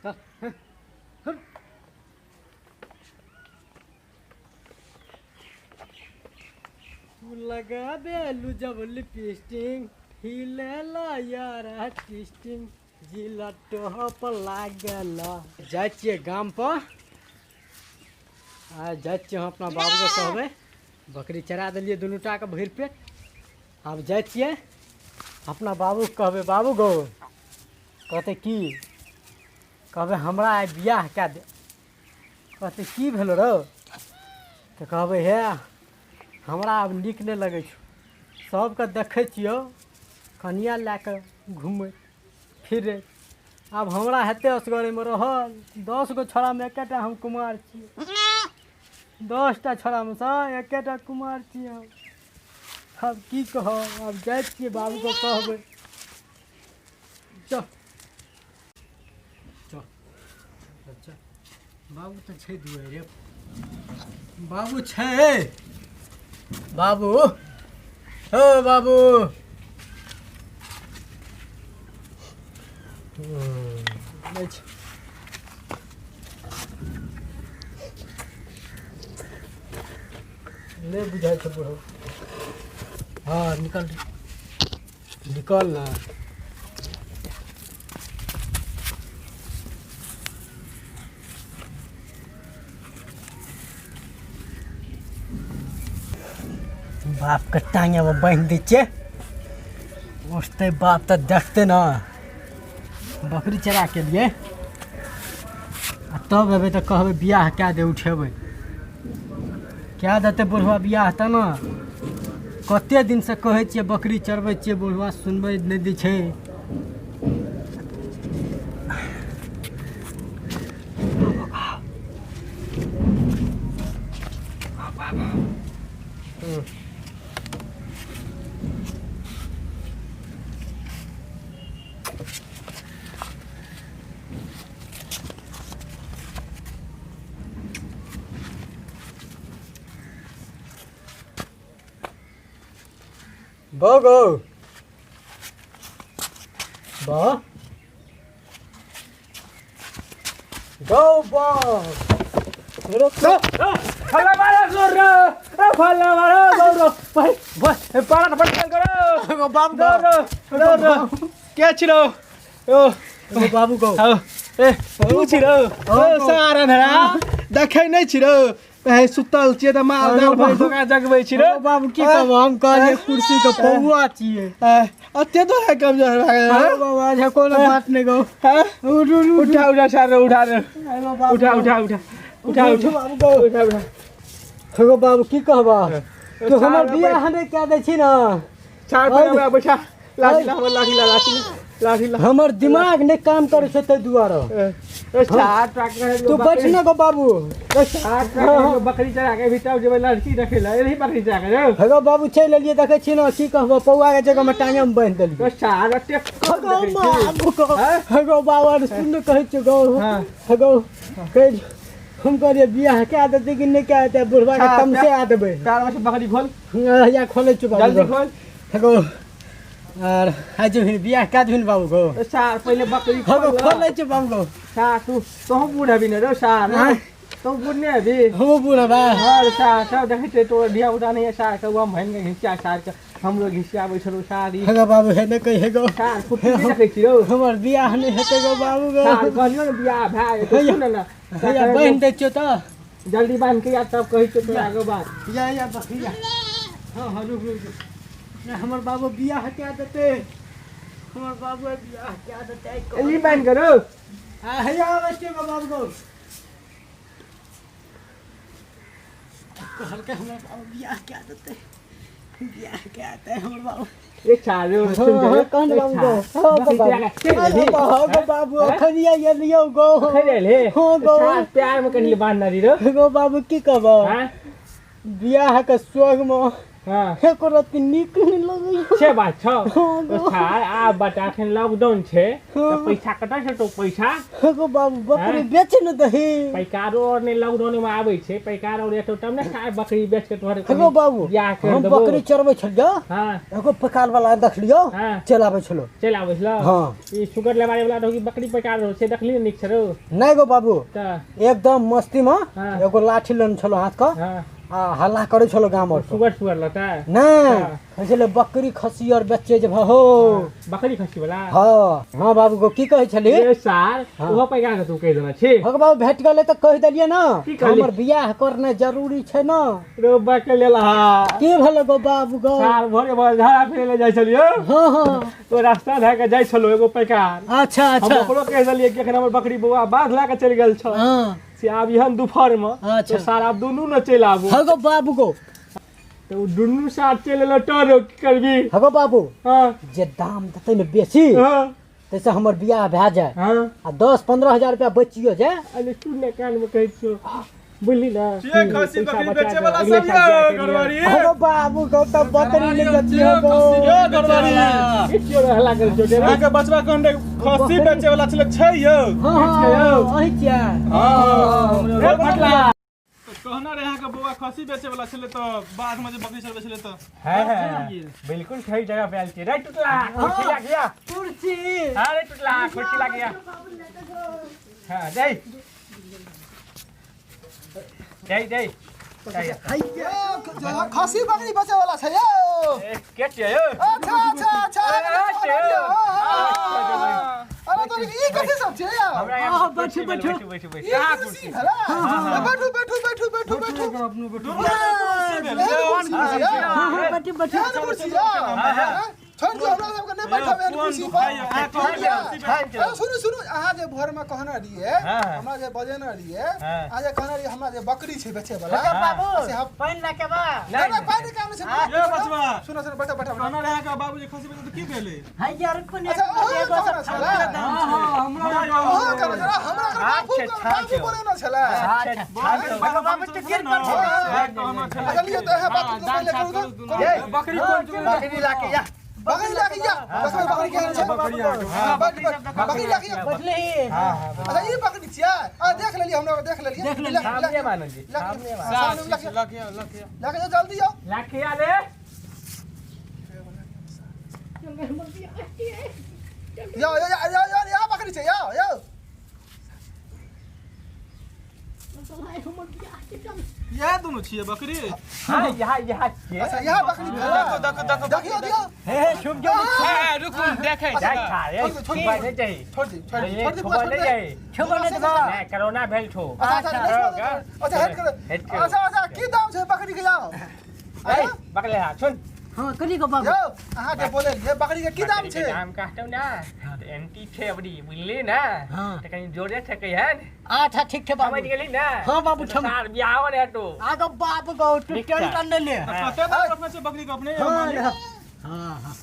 चल। तू लगाबेलू जब लिपस्टिक, हिलेला यार टिस्टिंग, जिला टॉप लागल। जाइ छियै गाम पर, आ जाइ छियै हम अपना बाबूके कहबै, बकरी चरा देलियै दुनू टाके भरि पेट। आब जाइ छियै अपना बाबूके कहबै, बाबू गौ। कहतै की? कहबै हमरा आइ बियाह कए दे। कहतै की भेलो रौ? तऽ कहबै हे हमरा आब नीक नहि लगै छौ, सभके देखै छियौ कनिआँ लए कऽ घुमैत फिरैत, आब हमरा हेतै असगरेमे रहल? 10 गो छोड़ामे एकेटा हम कुमार छियै, 10टा छोड़ामे सँ एकेटा कुमार छियै हम। आब की कहब, आब जाइ छियै बाबूके कहबै। चल चल। अच्छा बाबू तऽ छै दुआरे, बाबू छै, बाबू हो बाबू। नहि छै, नहि बुझाइ छै बुढ़ो। हँ निकल निकल ना। बापके टाँगेमे बान्हि दै छियै, उठतै बाप तऽ देखतै ने। बकरी चरा के लिए आ तब एबै तऽ कहबै बियाह कए दे, उठेबै कए देतै बुढ़वा बियाह तऽ ने। कते दिनसँ कहै छियै बकरी चरबै छियै, बुढ़वा सुनबै नहि दै छै। बगो बा गौ बा फल्ला मारो रो रो, फल्ला मारो गौ रो भाई भाई, पारा पटकन करो। बाप रो रो रो रो, के छिरो ओ? बाबू गौ। ए तू छिरो ओ सारा धरा देखै नै छिरो, ए सुतल छियै तऽ माल जाल भैंस ओकरा जगबै छिरो। बाबू की कहब, हम कहलियै कुर्सी के पौआ छियै। अते तोरा कमजोर भए गेल? हँ बाबू, अच्छा कोनो बात नहि गौ। हँ? उठ उठ उठ। उठा उठा सार, उठा रे। बाबू। उठा उठा उठा उठा उठा। बाबू गौ। उठा उठा। हेगो बाबू, की कहबा, तू हमर बियाह नहि कए दै छी ने। चार पर हमरा बैठा, लाठी ला, हमर लाठी ला, लाठी ला, लाठी ला। हमर दिमाग नहि काम करै छै ताहि दुआरे। ए, चार ट्रैक्टर। तू बैठ ने गो बाबू। चार ट्रैक्टर बकरी चरा के भीतर जेबै लड़की देखै ला, एही बकरी चरा के रे। हेगो बाबू, चलि एलियै, देखै छी ने, की कहबो, पौआ के जगह मे टांगे मे बान्हि देलियै। तो चार अते हेगो बाबू गो। हेगो बाबू, अरे सुन ने, कहै छियौ गो। हाँ। हेगो कहै छियौ, हम कहलियै बियाह कए देतै कि नहि कए देतै, बुढ़वा के हाँ, तमसे आ देबै। चार बजे बकरी खोल। हैया खोलै छियौ बाबू। जल्दी गो। खोल। हेगो आर आइ जेबही बियाह कए देबही बाबू गो? ए सार, पहिले बकरी हेगो खोल। खोलै छियौ बाबू गो। सार, तू तोहूँ बूढ़ हबी ने रो सार? हाँ। तू बूढ़ नहीं हबी? हमहूँ बुढ़बा। हाँ रे सार, सब देखै छै तोरा धिया पुता नहीं है सार के, हम भैन के घिसिया सार के हमरो घिसियाबै छलौ सार ई। हेगो बाबू, हे नहि कहि हेगो। सार कुट्टी नहि देखै छी रौ। हमर बियाह नहि हेतै गो बाबू गो। सार, कहलियौ ने बियाह भए जेतौ, सुन ने। हैया बान्हि दै छियौ तऽ। जल्दी बान्हि के आ तब कहै छियौ तोरा आगो बात। या या बकरिया, हाँ हाँ, रुक रुक रुक। नहि, हमर बाबू बियाह कए देतै, हमर बाबू आइ बियाह कए देतै। एली बान्हि के रौ। आ हैया आबै छियौ गो बाबू गो। कहलकै हमर बाबू बियाह कए देतै, बियाह कए देतै हमर बाबू। ए सार रे, हाँ, हाँ, कहन बाबू गो। हाँ गो बाबू, हाँ गो बाबू, अखन ये एलियौ गो। हाँ गो। सार, प्यार में कनि बान्ह रही रो। गो बाबू, की कहबो? हाँ? बियाह के शोक में हाँ एको रत्ती नीक नहि लगैया। से बात छौ। हाँ गो। ओ सार आ बता एखन लॉकडाउन छै तऽ हाँ। पैसा कतऽ से तो पैसा? हे गो बाबू बकरी हैं? बेच ने दही। पैकारो और नहि लॉकडाउन में आबै छै, पैकार और एतो तब ने सार बकरी बेच के तोहर हे गो बाबू बियाह कर हम देबो। बकरी चरबै छलियौ। हाँ। एगो पकाल वाला देखलियौ। हाँ। चलि आबै छलौ। चलि आबै छलौ। हाँ। ई सुगर लेबारे वाला रहौ कि बकरी पैकार रहौ से देखली नीक छलौ? नहि गो बाबू तऽ एकदम मस्ती में हाँ। एगो लाठी लेने छलौ हाथ के। हाँ। आ हल्ला करै छलौ गाम और सुगर सुगर लता? नहि हाँ। कहै छलै बकरी खस्सी और बेचे जे हो। हाँ। बकरी खस्सी वाला? हाँ हाँ बाबू गो की कहै छली? ए सार हाँ। ओहो पैकार के तू कहि देने छी? हँ बाबू भेट गेलै तऽ कहि देलियै ने की कहली? हमर बियाह करनाइ जरूरी छै ने। रो बकरी लेल हा। की भेलै गो बाबू गो? सार भोरे भोरे झाड़ा फिरे ले जाइ छलियौ। हाँ हाँ। तो रास्ता धऽ के जाइ छलौ एगो पैकार। अच्छा हम अच्छा। ओकरो कहि देलियै कि एखन हमर बकरी बौआ बाध लए के चलि गेल छल। हाँ। से आब एहन दुपहर में। अच्छा। तो सार आब दुनू ने चलि आबू। हँ गो बाबू गो। तो उ दुनू साथ चलि एलौ टरो की करबी? हँ गो बाबू। हाँ। जे दाम देतै ने बेसी। हाँ। तैसे हमर बियाह भए जाए। हाँ। आ 10-15 हजार रुपया बचियो जाए। अरे सुन ने कान में कहै छियौ। बुझली ना? ये खस्सी पैसा बकरी बचा बेचे दे, वाला अगले सब साल यो बियाह करियै। घरवारी। हँ गो बाबू गो तब बकरी ले जतियो गो। यो घरवारी। ई क्यों रहला गेल छौ डेरा? अहाँके बचवा कोन रे खस्सी बेचे वाला छलै छै यौ। हाँ हाँ अहीं छियै। हाँ। रे फटला। कहना रहे अहाँके बौआ खस्सी बेचे वाला छलै तऽ बाध में जे बकरी चरबै छलै तऽ। हाँ, हाँ, बिल्कुल सही जगह पे आयल छी। रे टुटला, कुर्सी लाग गया। कुर्सी। हाँ रे टुटला, कुर्सी लाग गया। हाँ, दे। दे, दे। खस्सी बकरी बेचे वाला छै यौ। ए, के छियै यौ? अच्छा अच्छा अच्छा। ए, छियै यौ। अरे तो ई कथी सब छै यौ? हमरा हाँ, बैठू, बैठू। बैठू, बैठू, बैठू। ई कुर्सी भेलै? बैठू बैठू बैठू बैठू बैठू। हाँ हाँ बैठू बैठू। एहन कुर्सी यौ। छोड़ दियौ हमरा सबके नहि बैठब एहन कुर्सी पर। अरे सुनू सुनू अहाँ जे भोर में कहने रहियै हमरा जे बजेने रहियै अहाँ जे कहने रहियै हमरा जे बकरी छै बेचे वाला। बाबू से हम पानि लए के बा। नहि नहि पानि काम नहि छै। ये बचवा। सुनो सुनो बैठो बैठो। कहना रहे अहाँके बाबूजी खस्सी बेचे तऽ की भेलै? है यार कोने अच्छा अहाँ कहने छलै। हमरा अहाँ कहने छलै हमरा बाबू बाबू बोलेने छलै। बाबू तो गिर पर छलै। अच्छा लियौ तऽ अहाँ बात पहिले करू तऽ। बकरी कोन बकरी लाके या बकरी लाके या देखबै बकरी केहन छै। बैठ बैठ बकरी लाके या। बैठले ही। अच्छा ई बकरी छियै? आ देख लेलियै हमरा देख लेलियै। देख लेलियै। सामने मानल जी। सामने लाके लाके जाओ जल्दी आओ। लाके आ रे। यो यो यो यो यो बकरी छै यो यो। इएह दुनू छियै बकरी? हाँ यहाँ यहाँ छियै। अच्छा यहाँ बकरी भेलै। देखो देखो देखो देखियौ दियौ। हे हे छुप जाओ। हे रुकू देखै जाइ खा रे। छोड़ छुपा नहि चाही। छोड़ दी छोड़ दी छोड़ दी छुपा नहि चाही। छुपा नहि देबा। नहि कोरोना भेल छौ। अच्छा अच्छा अच्छा हेट कर। अच्छा अच्छा की दाम छै बकरी के जाओ? ए बकले हा सुन। हाँ कनी गो बाबू। यौ अहाँ के बोलेलियै बकरी के की दाम छै? दाम कहतौ ना तऽ एंटी छै अबरी बुझली ना? हाँ। तऽ कनी जोरे छै कहिहन। अच्छा ठीक छै बाबू। समझ गेली ना? हाँ बाबू सार बियाह ने हेतौ। आगो बाबू गो तू टेंशन नहि ले। कते दाम रखने छै बकरी के अपने? हाँ हाँ हाँ।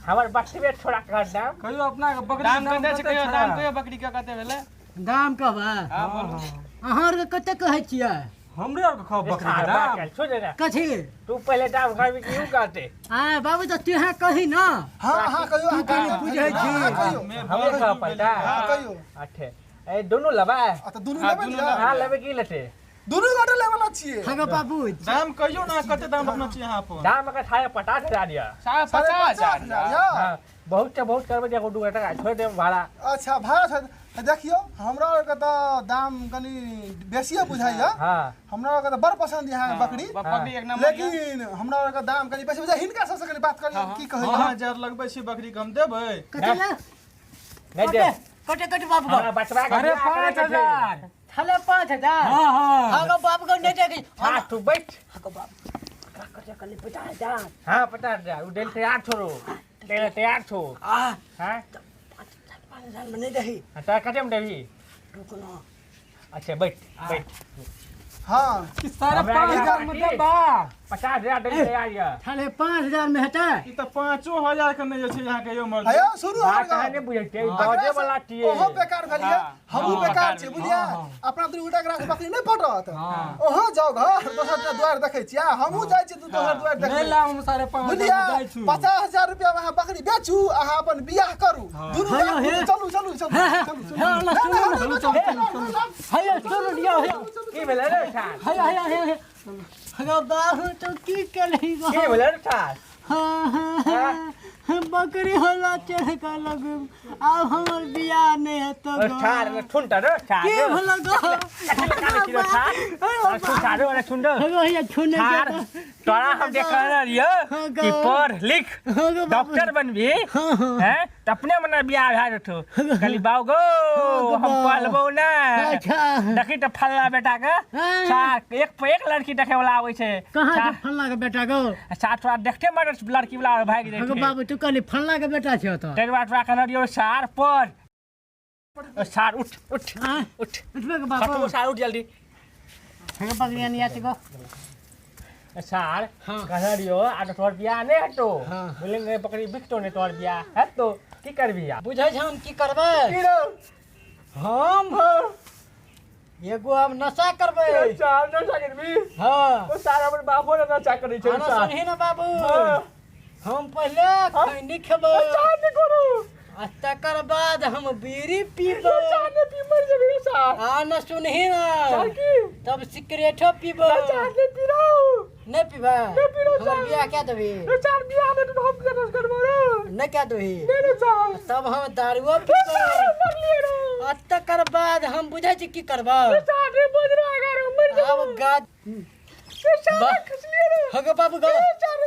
हमर बचबे छोड़ा कर दाम। कहियो अपना के बकरी दाम कते छै? कहियो दाम कहियो बकरी के कते भेलै? दाम कहबै? अहाँ आरके कते कहै छियै? हमरे आर के खाओ बकरी के दाम। छोड़ दे ना। कथी? तू पहले दाम कहबी कि उ कहते? आ बाबू तऽ तू कही ना। हाँ हाँ कहियो। तू कनी बुझै छी। कहियो। हमरे कह पड़ता। हाँ कहियो। अच्छे ए दुनू लेबै? अच्छा दुनू लेबै ने? हाँ लेबै की लेते? दुनू गोटे लेबै ला छियै। हाँ गो बाबू दाम कहियो ना कते दाम रखने छियै अहाँ अपन? दाम अगर 50,500 यऽ। 50,000 यऽ। हाँ बहुत से बहुत करबै एगो 2 टका छोड़ देब भाड़ा। अच्छा भाड़ा छोड़ देखियौ हमरा आरके तऽ दाम कनी बेसिए बुझाइया। हाँ हमरा आरके तऽ बड़ पसंद यऽ अहाँके बकरी। बकरी एक नंबर। लेकिन हमरा आरके दाम कनी बेसी बुझाइया। हिनका सबसँ कनी बात करियौ की कहै। 1000 लगबै छी बकरी के हम देबै? कते ले? नहि देब। कते कते बाबू गो? हमरा बचवा के अरे 5000। छलै 5000। हाँ हाँ। हाँ गो बाबू गो नहि देबै। हाँ तू बैठ। हाँ गो बाबू कते कते 50,000। हाँ 50,000 उ देल तैयार छोड़ो। देल तैयार छो। आ हाँ 5000 में नहीं दही। हाँ कते में देबही? रुको ना। अच्छा बैठ बैठ। हाँ कि 5000 में देबा? 50,000 दै तैयार य। 5,500 में हेतै। ई त 5,000 के नै छै अहाँ के यो मर्द। अयो सुनू बात अहाँ नै बुझै छियै, बजे वाला टिए। ओहो बेकार भेलियै, हमहूँ बेकार छियै बुझलियै। अपना दुनू गोटा एकरा बकरी नै पटत। ओहो जाउ घर दोसर दुआर देखै छियै, हमहूँ जाइ छियै दोसर दुआर देखै। नै लाउ हम 5,500 जाइ छी। 50,000 रुपया में अहाँ बकरी बेचू, अहाँ अपन बियाह करू। दुनू चलू चलू चलू चलू। हैया सुनू लियौ हैया। की भेलै रे ठार? हैया हैया हैया। हगो बाबू तो की केलही गो? की भेलै रे ठार? हां हां बकरी होला चढ़ के लगू, आब हमर बियाह नै हेतौ गो। ठार रे ठुनटा रे ठार। की भेलै गो? कथी रे ठार? ठुनटा रे ठुनटा। हगो हैया छुने ठार तोरा हम देखल रहियो कि पढ़ लिख डॉक्टर बनबी हैं त अपने मने बियाह भए जेतौ। कहली बाबू गो हम पढ़बौ नै। अच्छा देखी त फल्ला बेटा के चार एक पे एक लड़की देखे वाला आबै छै। कहां छै फल्ला के बेटा गो? सात तोरा देखते मरे लड़की वाला भागि जाइ छै। बाबू तू कहली फल्ला के बेटा छै त तै दुआरे तोरा कहने रहियो सार पढ़। सार उठ उठ उठ उठबे के बाबू। खतम सार उठ जल्दी। हे बकरिया नहीं आती गो। सार कहने रहियो आ त तोहर बियाह नै हेतौ। बोलेंगे बकरी बिकतो नै तोहर बियाह हेतौ की करबी? आ बुझै छ हम की करबै? की रौ? हम एगो हम नशा करबै। सार नशा करबी? हां। ओ सार हमर बाबो ने नशा करै छै। सार सुनही न बाबू, हम पहिले खैनी खेबै। सार नै करू। आ तकर बाद हम बीड़ी पीबै। सार नै पी मर जेबी सार। आ न सुनही न। सार की? तब सिगरेटो पीबै। सार नै पीरौ। नै पीबै? नै पीरौ हमर बियाह क्या देबी? सार बियाह नै हम के करबो रे। नै क्या देबी? नै रे सार। तब हम दारुओ पीबै। मरलिए रे। आ तकर बाद हम बुझै छी की करबै? सार रे बजरो अगर मर जेबो। आब गाज सार खसलिए रे। हगो बाबू गो।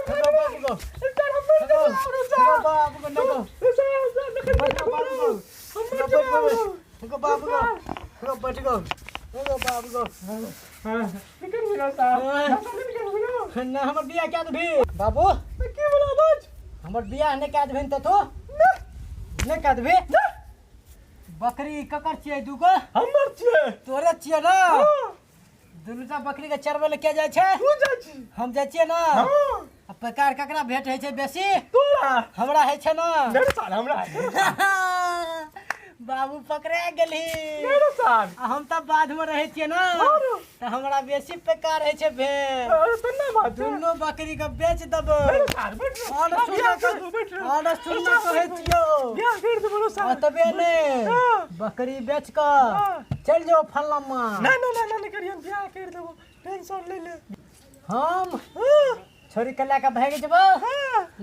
हगो बाबू गो। सार हम मर जेबो रे सार। हगो बाबू गो नै गो। सार सार बैठ बाबू गो। हगो बाबू गो। हगो बैठ गो। हगो बाबू गो। हां निकल गेलो सार। निकल गेलो ना हमर बियाह क्या देबी बाबू? की बोला बाज? हमर बियाह नै क्या देबी त तू? नै क्या देबी? बकरी ककर छियै दूगो? हमर छियै। तोरे छियै ना? दुनूटा बकरी के चरबै लए के जाइ छै? तू जाइ छी। हम जाइ छियै ना? हां। आ पैकार ककरा भेट होइ छै बेसी? तोरा। हमरा होइ छै ना? नै सार हमरा। बाबू पकड़ा गेलही। नै रे सार। आ हम त बाध में रहै छियै ना, त हमरा बेसी पैकार होइ छै भेट। तेना बात छै। दुनू बकरी के बेच देबै। सार बैठ रे। और और सुनना कहै छियौ। बियाह कर देबो रे सार। ओतबे नै बकरी बेच क चलि जाओ फल्लामा। ना ना ना ना करियन बियाह कर देबो, टेंशन ले ले। हम छोरी के लए के भागि जेबो।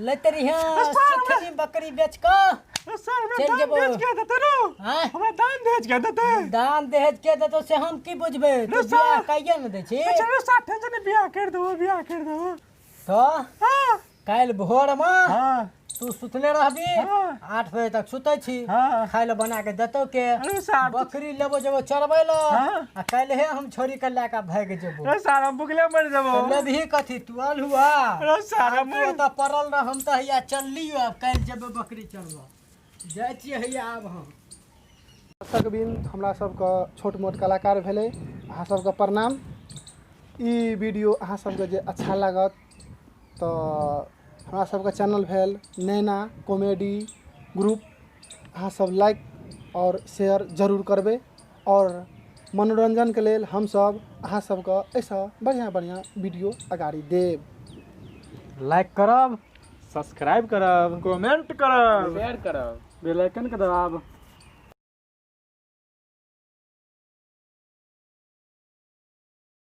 लैते रहिहँ सुथनी बकरी बेच क सार हमरा दान दहेज के देतै रो। हमरा दान दहेज के देतै। दान दहेज के देतौ से हम की बुझबै? तू बियाह कइए न दै छी। अच्छा रे सार टेंशन नै, बियाह कर देबो बियाह कर देबो। तो काल्हि भोर में तू सुतले रहबी, 8 बजे तक सुतै छी, खाय लए बना के देतौ के। बकरी लेबो जेबो चरबै लए, आ काल्हि हम छोरी के लए के भागि जेबो। रे सार हम भुखले मर जेबो। लेबही कथी तू अलहुआ? रे सार हम तऽ पड़ल रह, हम तऽ हैया चललियो, आब काल्हि जेबो बकरी चरबऽ जाइ छियै हैया आब हम। दर्शकबिन हमरा सबके छोट मोट कलाकार भेलै, अहाँ सबके प्रणाम। ई वीडियो अहाँ सबके जे अच्छा लागत तऽ हमरा सबके चैनल भेल नैना कॉमेडी ग्रुप, अहाँ सब लाइक और शेयर जरूर करबै। और मनोरंजनके लेल हमसब अहाँ सबके एहिसँ बढ़िआँ बढ़िआँ वीडियो अगाडि देब। लाइक करब, सब्सक्राइब करब, कमेंट करब, शेयर करब, बेल आइकन के दबाब।